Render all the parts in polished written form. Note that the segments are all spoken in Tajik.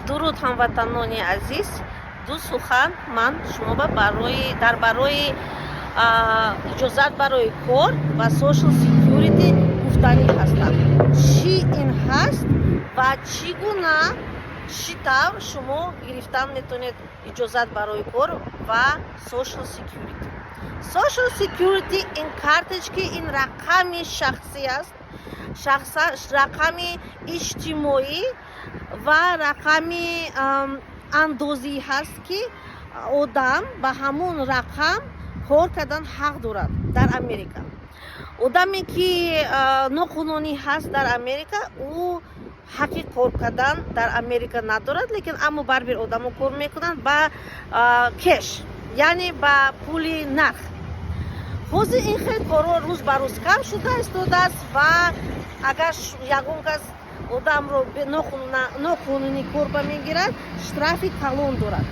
Дуруд, ҳамватанони азиз! Ду сухан ман шумо барои дар барои иҷозат барои кор ва Social Security гуфтанӣ ҳастам. Чӣ ин ҳаст ва чӣ гуна, чӣ тавр шумо гирифтан метавонед иҷозат барои кор ва Social Security. Social Security ин карточки, ин рақами шахсӣ аст, рақами иҷтимоӣ ва рақами андозӣ ҳаст, ки одам ба ҳамон рақам кор кардан ҳақ дорад дар Америка. Одаме ки ноқонунӣ ҳаст дар Америка, ӯ ҳаққи кор кардан дар Америка надорад. Лекин аммо барбир одамо кор мекунанд ба cash, яъне ба пули нақд. Ҳозир ин хел корҳо рӯз ба рӯз кам шуда истодааст ва агар ягон кас одамро ноқонунӣ кор ба мегирад, штрафи калон дорад.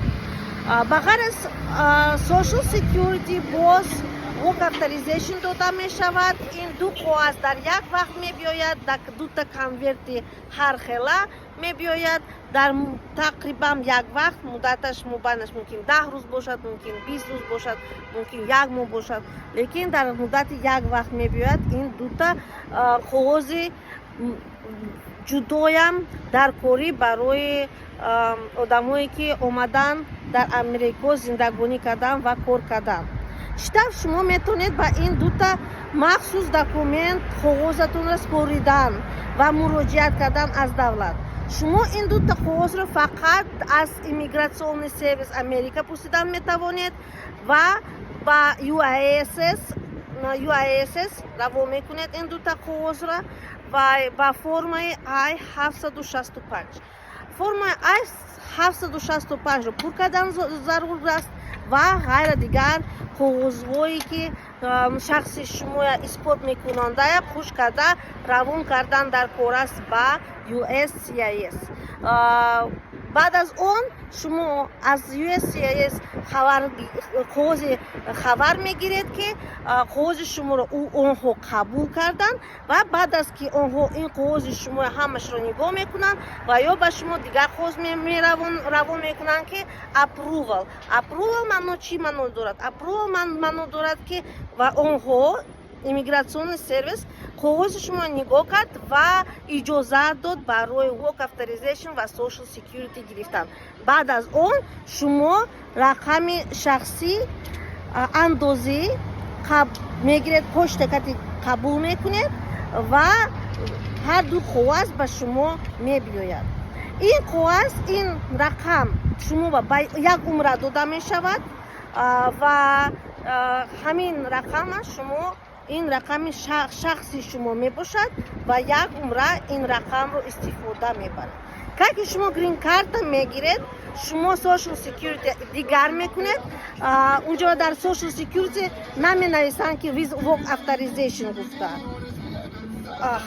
Ба ғайр аз Social Security боз work authorization дода мешавад. Ин ду коғаз дар як вақт мебиёяд, дар дута конверти ҳархела мебиёяд дар тақрибан як вақт. Муддаташ, мубайнаш мумкин 10 рӯз бошад, мумкин 20 рӯз бошад, мумкин як моҳ бошад, лекин дар муддати як вақт мебиёяд. Ин дута коғози ҷудоям дар корӣ барои одамое ки омадан дар Америко, зиндагонӣ кардан ва кор кардан. Чӣ тавр шумо метавонед ба ин дута махсус документ коғозатонро споридан ва муроҷиат кардан аз давлат? Шумо ин дута коғозро фақат аз Immigration Service Америка пурсидан метавонед ва ба USCIS равон мекунед ин дута коғозро ва ба формаи I-765. Формаи I-765-ро пур кардан зарур аст ва ғайра дигар коғозҳое ки шахси шумоя исбот мекунандая, хуш карда равон кардан дар кор аст ба USCIS. Баъд аз он шумо аз USCIS хабар, коғози хабар мегиред, ки коғози шуморо онҳо қабул карданд. Ва баъд аз ки онҳо ин коғози шуморо ҳамашро нигоҳ мекунанд ва ё ба шумо дигар коғоз равон мекунанд, ки approval. Approval маъно, чӣ маъно дорад? Approval маъно дорад, ки ва онҳо, Immigration Service, коғози шумо нигоҳ кард ва иҷозат дод барои work authorization ва Social Security гирифтан. Баъд аз он шумо рақами шахсӣ андозӣ мегиред, почта кати қабул мекунед ва ҳар ду коғаз ба шумо мебиёяд. Ин коғаз, ин рақам шумо ба як умра дода мешавад ва ҳамин рақама шумо, ин рақами шахси шумо мебошад ва як умра ин рақамро истифода мебаред. Ки шумо грин карта мегиред, шумо Social Security дигар мекунед. Унҷо дар Social Security наменависанд, ки with work authorization гуфта. Ах.